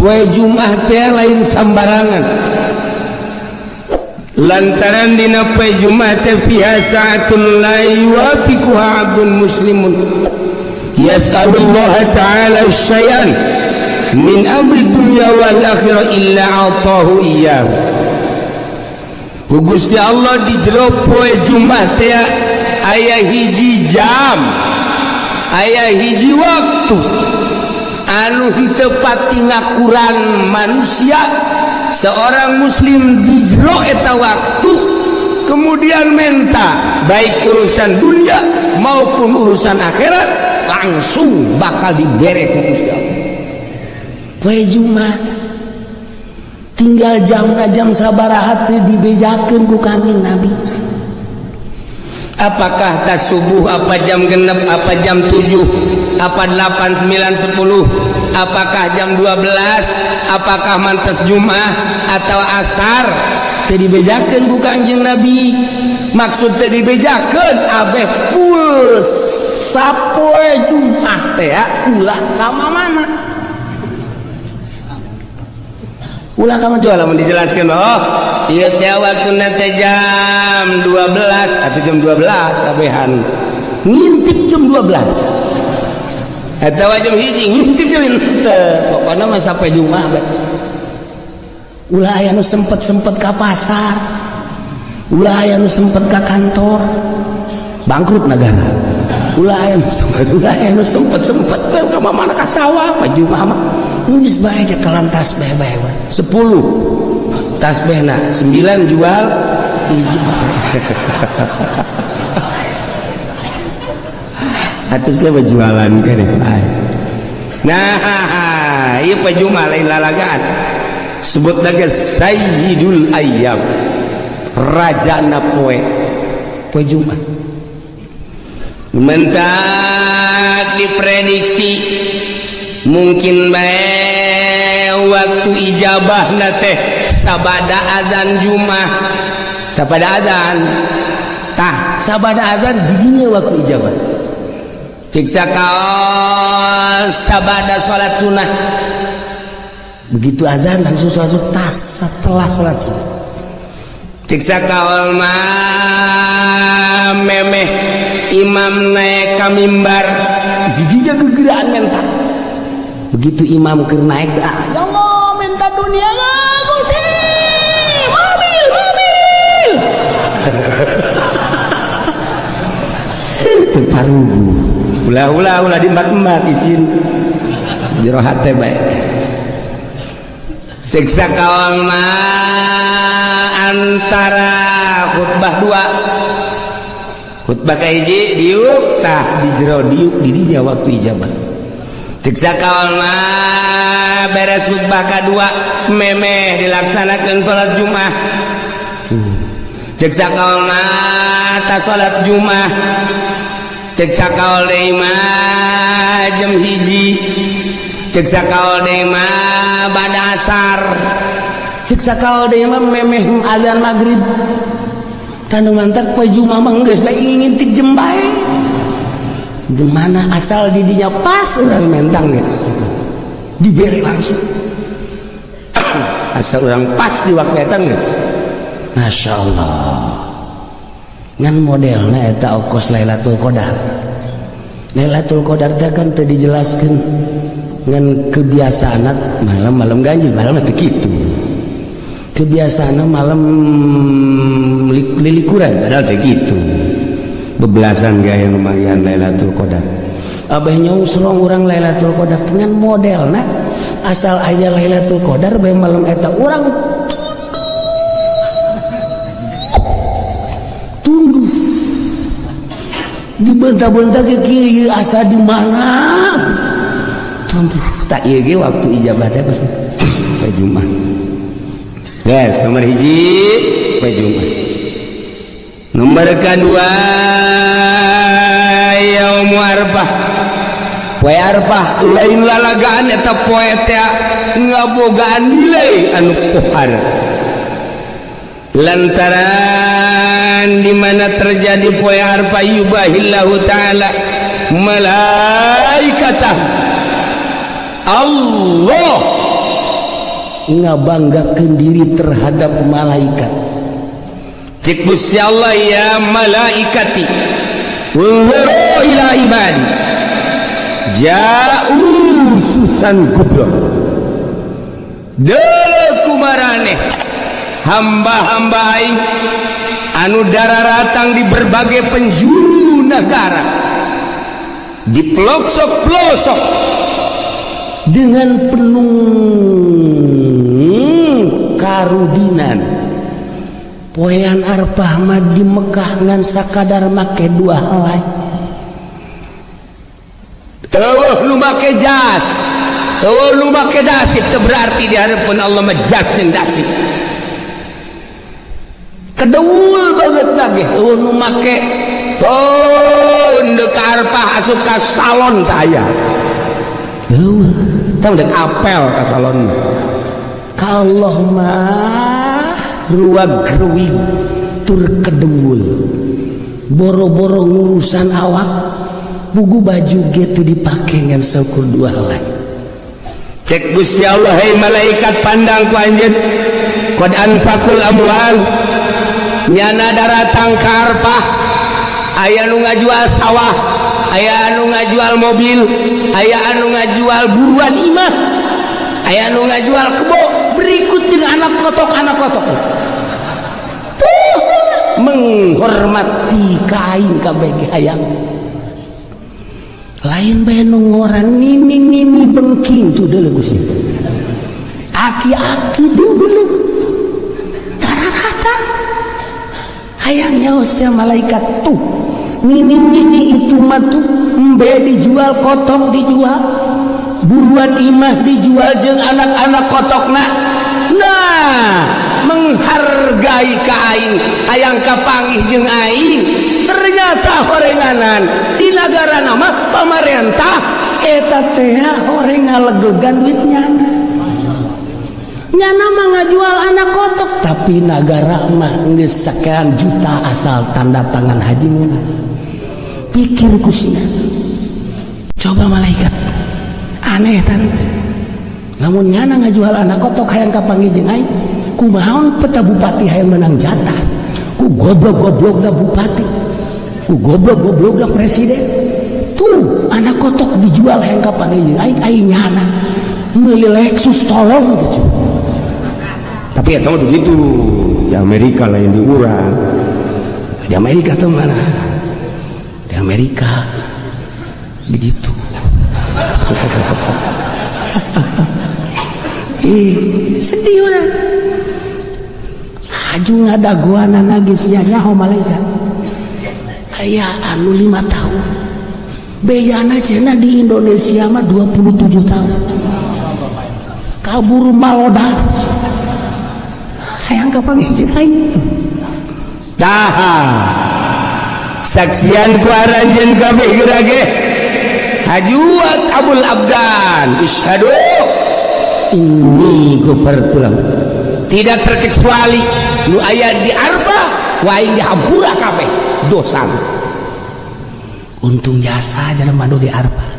Poe Jumat teh lain sambarangan, lantaran dina poe Jumat teh fiha sa'atun la yuwafiquha 'abdun muslimun yas'alullah ta'ala syai'an min amri dunya wal akhirah illa 'atahu iyyahu. Ku Gusti Allah di jero poe Jumat teh aya hiji jam, aya hiji waktu anu henteu pati ngakuran manusia seorang muslim di jero eta waktu, kemudian menta baik urusan dunia maupun urusan akhirat, langsung bakal dibere ku Gusti Allah. Poe Jumat tinggal jamna jam sabaraha teu dibejakeun ku Kangjeng Nabi. Apakah tas subuh, apa jam 6, apa jam 7, apa 8, 9, 10, apakah jam 12, apakah mantes Jumat atau asar, teu dibejakeun ku Kangjeng Nabi. Maksud teu dibejakeun, abeh full sapoe Jumat teh ulah ka mana, ulah ka mana. Jual lamun dijelaskan, oh iya teh waktuna teh jam 12 atau jam 12 kabehan ngintip jam 12 atau jam 1 ngintip jam henteu, pokokna mah sampai Jumat bae. Ulah aya nu sempet-sempet ka pasar, ulah aya nu sempet ka kantor, bangkrut negara. Ulah aya nu sempet, ulah aya nu sempet-sempet bae ka mana, ka sawah. Pa Jumat mah geus bae telan tasbih bae. 10 tasbihna 9 jual hiji. Atau siapa jualan kan. Nah, ieu poe Jumat lain lalagaan, sebut lagi Sayyidul Ayyam, raja poe poe Jumat. Mentak diprediksi mungkin bae waktu ijabah na teh sabada azan Jumat, sabada azan tah. Sabada azan didinya waktu ijabah. Cik sakaol sabada salat sunnah. Begitu azan langsung sholat sunnah, tas setelah sholat sunnah. Cik sakaol mah memeh imam naik ka mimbar didinya gegeraan menta. Begitu imam keur naik, ah, ya Allah, minta dunia Gusti, mobil mobil. Teu parugu, ulah ulah ulah diembat-embat, isin jero hate bae. Siksa kaol mah antara khutbah dua, khutbah kahiji diuk tah di jero diuk di dinya waktu ijabah. Siksa kaol mah beres khutbah kadua memeh dilaksanakan salat Jumat. Cek sakaol mah ta salat Jumat, cek sakaol deui mah jam 1, cek sakaol deui mah bada asar. Cek sakaol deui mah memeh azan maghrib. Tanu mantak poe Jumat mah geus bae ngintip jem bae di mana, asal didinya pas urang mentang geus diberi langsung. Asal urang pas di waktu eta geus. Masya Allah, ngan modelna eta okos Lailatul Qadar. Lailatul Qadar teh kan teu dijelaskeun, ngan kebiasaan malam-malam ganjil, malam teu kitu. Kebiasaan malam lilikuran, padahal teu kitu. Bebelasan gaya lumayan Lailatul Qadar. Abah nyongsrong urang Lailatul Qadar dengan modelna asal aya Lailatul Qadar bae malam eta urang tunduh dibentak-bentak ke kieu asa di mana tunduh. Tak ieu ge waktu ijabah teh pas poe Jumat. Guys, nomor 1 poe Jumat. Nomor kedua yaumu Arfah. Poe Arfah lain lalagaan, eta poe teh ngabogaan nilai anu pohar, lantaran di mana terjadi poe Arfah yubahillahu ta'ala malaikatah. Allah Ngabanggakeun diri terhadap malaikat. Cek Gusti Allah, ya malaikati, unzuru ila ibadi ja'u syu'tsan ghubra. Deuleu ku maraneh hamba-hamba aing anu dararatang di berbagai penjuru negara, di pelosok-pelosok, dengan penuh karudinan. Poean Arfah mah di Mekah ngan sakadar make dua helai. Euweuh nu make jas, euweuh nu make dasi. Teu berarti di hadapan Allah mah jas jeung dasi. Kedeul banget lagi, euweuh nu make. Oh, ndek ka Arfah asup ka salon teh aya. Euweuh. Tah, ndek apel ka salon. Ka Allah mah ruag ruwig tur kedeul. Boro-boro ngurusan awak, buku baju gitu dipake ngan saukur dua helai. Cek Gusti Allah, hei malaikat, pandang ku anjeun, qad anfaqul amwal. Nyana daratang ka Arfah, aya nu ngajual sawah, aya anu ngajual mobil, aya anu ngajual buruan imah, aya anu ngajual kebo, berikut jeung anak kotok. Anak kotok tuh menghormati ka aing kabeh ge. Hayang lain bae nu ngoran nini nini bengking tuh deuleu. Gusti, aki-aki deuleu dararata hayang nyaos malaikat tuh. Nini nini itu mah tuh embe dijual, kotok dijual, buruan imah dijual jeung anak-anak kotokna. Nah, menghargai ka aing, hayang kapanggih jeung aing. Ternyata horenganan di negara nama pamarentah eta teh horeng ngalegegan duitnya. Nyana mah ngajual anak kotok, tapi nagara mah geus sekian juta asal tanda tangan haji meunang. Pikir ku sia. Coba malaikat, aneh tante, lamun nyana ngajual anak kotok hayang kapanggih jeung aing, kumaha peta bupati hayang menang jatah? Ku goblok-goblokna bupati, ku goblok-goblokna presiden tuh anak kotok dijual hayang kapanggih jeung aing. Aing nyana meuli Lexus, tolong gitu. Tapi ya tahu begitu di Amerika, lain di urang. Di Amerika tuh mana? Di Amerika begitu. Ih, sedih orang. Haju ngadaguan nagis nya nyaho malaikat aya anu 5 tahun bejana cenah. Di Indonesia mah 27 tahun kabur malodar hayang kapanggih jeung aing. Tah, saksian ku aranjeun kabeh gerage hajuat abul abdan isyhadu inni ghafartu lahu. Tidak terkecuali nu aya di Arfah, ku aing dihampura kabeh dosa. Untung jasa jelema nu di Arfah,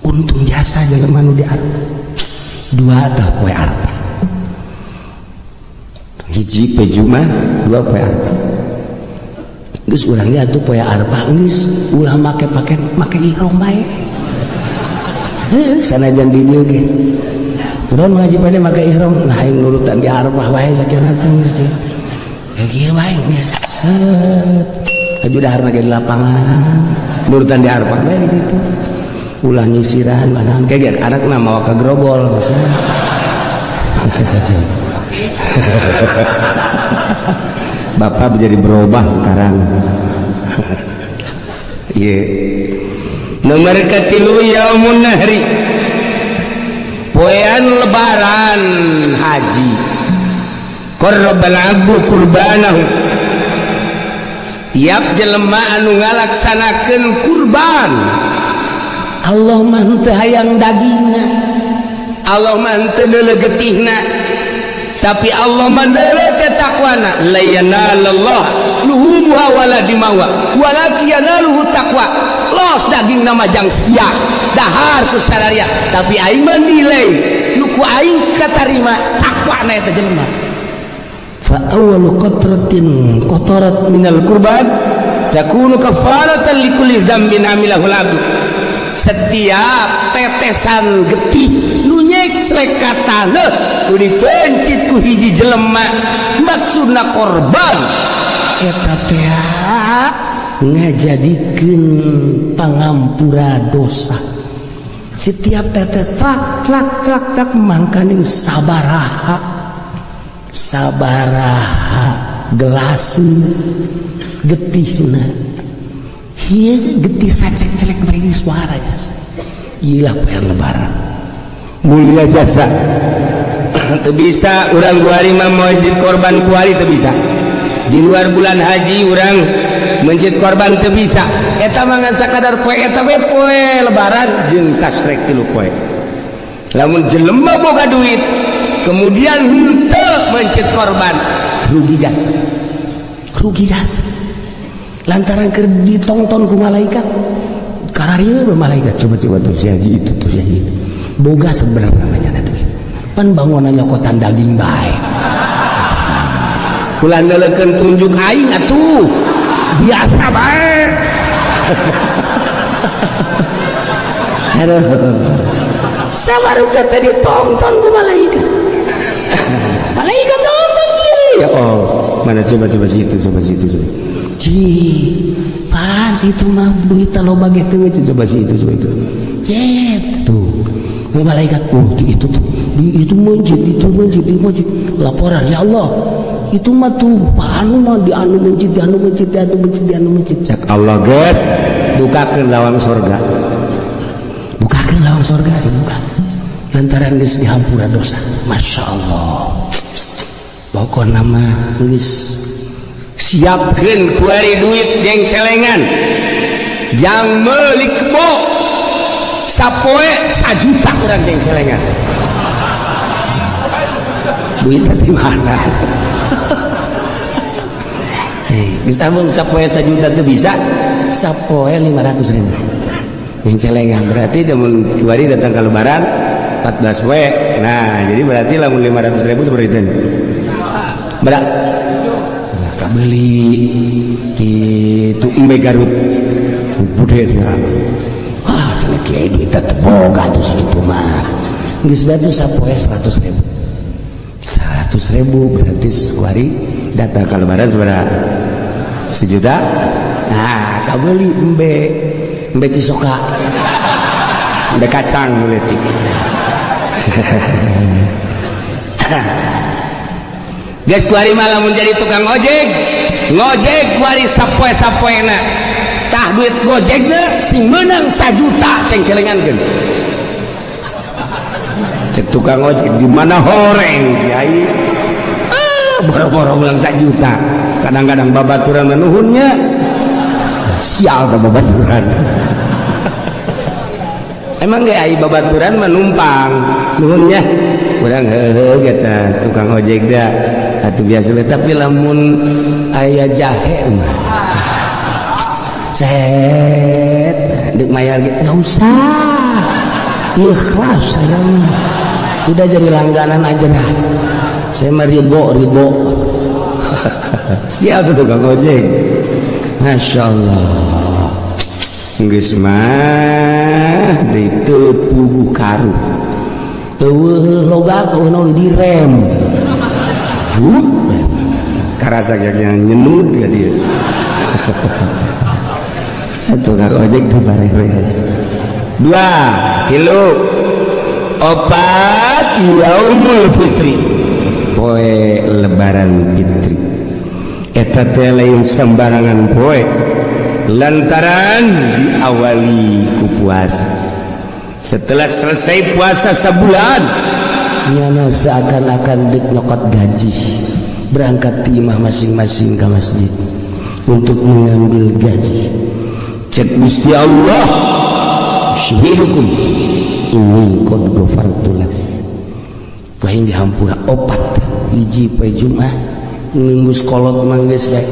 untung jasa jelema nu di Arfah. Dua tah poe Arfah. Hiji poe Jumat, dua poe Arfah. Geus, urang ge atuh poe Arfah geus ulah make pake, make ihram bae. Heuh, sanajan di dieu ge urang ngaji pada make ihram. Nah, aing nurutan di Arfah bae sakieu teh geus ya kieu bae geus set aju daharna ge di lapangan. Nurutan di Arfah bae gitu, ulah nyisiran mana kayak anakna mawa ka grogol misalnya. Bapak menjadi berubah sekarang. Iya. Nomor katilu, yaumun nahri, poean lebaran haji. Qarrabal abdu kurbanahu. Setiap jelema anu ngalaksanakeun kurban, Allah mah teu hayang dagingna. Allah mah teu deuleu getihna, tapi Allah mah deuleu takwana. La yanalallah luhumuha wala dimawa walakin yanaluhu taqwa. Los daging nama jang sia dahar ku sararia, tapi aing mah nilai nu Ku aing katarima takwa na eta jelema. Fa awwalu qatratin qatarat minal kurban takunu kafaratan likulli dzambin amilahu abdu. Setiap tetesan getih nu nyeclek ka taneuh, nu dipencit ku hiji jelema, maksudna korban, eta teh ngajadikeun pangampura dosa. Setiap tetes, trak trak trak trak. Mangkaning sabaraha sabaraha gelas getihna. Ieu getih sacek-celek bae suara jasa. Iyalah, poe Lebaran. Mulia jasa. Teu bisa urang kuari mah mencit korban, kuari teu bisa. Di luar bulan haji urang mencit korban teu bisa. Eta mah ngan sakadar poe eta we, poe Lebaran jeung tasrek 3 poe. Lamun jelema boga duit kemudian henteu mencit korban, rugi jasa. Rugi jasa, lantaran keur ditongton ku malaikat. Kararieu malaikat. Coba coba tuh si haji itu tuh, si haji itu. Boga sebenarnya namanya duit, pan bangunan nyokotan daging bae. Ulah neuleukeun tunjuk aing atuh. Biasa bae. Aduh, sabar, udah tadi tonton ku malaikat. Malaikat tonton kiri. Ya, oh, mana? Coba coba situ, coba situ, coba. Ci pan situ mah duit loba gitu. Coba situ, coba itu. Cet tuh. Malaikat, oh, di itu tuh, di itu mencit, itu mencit, itu mencit. Laporan, ya Allah, itu mah tuh anu mah di anu mencit, di anu mencit, di anu mencit, di anu mencit. Cek Allah, geus, bukakeun lawang sorga. Bukakeun lawang sorga, dibuka lantaran geus dihampura dosa. Masya Allah, pokokna mah geus. Siapkeun kuari duit jeng celengan jang meuli kebo. Sapoe 1 juta kurang jeng celengan. Duit di mana? Hei, bisa mun sapoe 1 juta tuh bisa. Sapoe 500 ribu. Yang celengan berarti mun kuari datang ke Lebaran 14 poe. Nah, jadi berarti lamun 500 ribu seperti itu berat. Nah, kabeli gitu. Embe Garut bude ya. Wah, cenah kiai, duit teh boga tuh sakitu mah. Geus batu sapoe 100 ribu, 100 ribu berarti kuari datang ke Lebaran seberapa? 1 juta. Nah, kabeli embe, embe Cisoka. Embe kacang mulai. Geus, kuari malah menjadi tukang ojek, ngojek kuari sapoe sapoena. Tah, duit gojekna sing menang 1 juta ceng celengankeun. Cek tukang ojek, di mana horeng kiai? Ah, boro-boro menang 1 juta, kadang-kadang babaturan menuhunnya. Sial ke babaturan. Emang gak ai babaturan menumpang nuhunnya urang, heuheuh gitu. Tukang ojek dah atuh biasa, tapi lamun aya jahe mah cet dek mayar gitu, nggak usah, ikhlas saya mah, udah jadi langganan aja dah saya mah, ridho ridho. Siap tuh tukang ojek. Masya Allah. Geus mah ditepuguh karu. Eueuh logak, eueuh naon, direm. Hup. Karasa yang nyenud ka dia. Tukang ojek tuh bareres. Dua, tilu, opat, yaumul fitri, poe Lebaran fitri. Eta teh lain sembarangan poe, lantaran diawali ku puasa. Setelah selesai puasa sebulan, nyana seakan-akan dek nyokot gaji, berangkat timah masing-masing ke masjid untuk mengambil gaji. Cek Gusti Allah, "Syhidukum inni qad ghafartu lakum." Wah, dihampura opat hiji poe Jumat. Nunggu sekolot mah geus bae.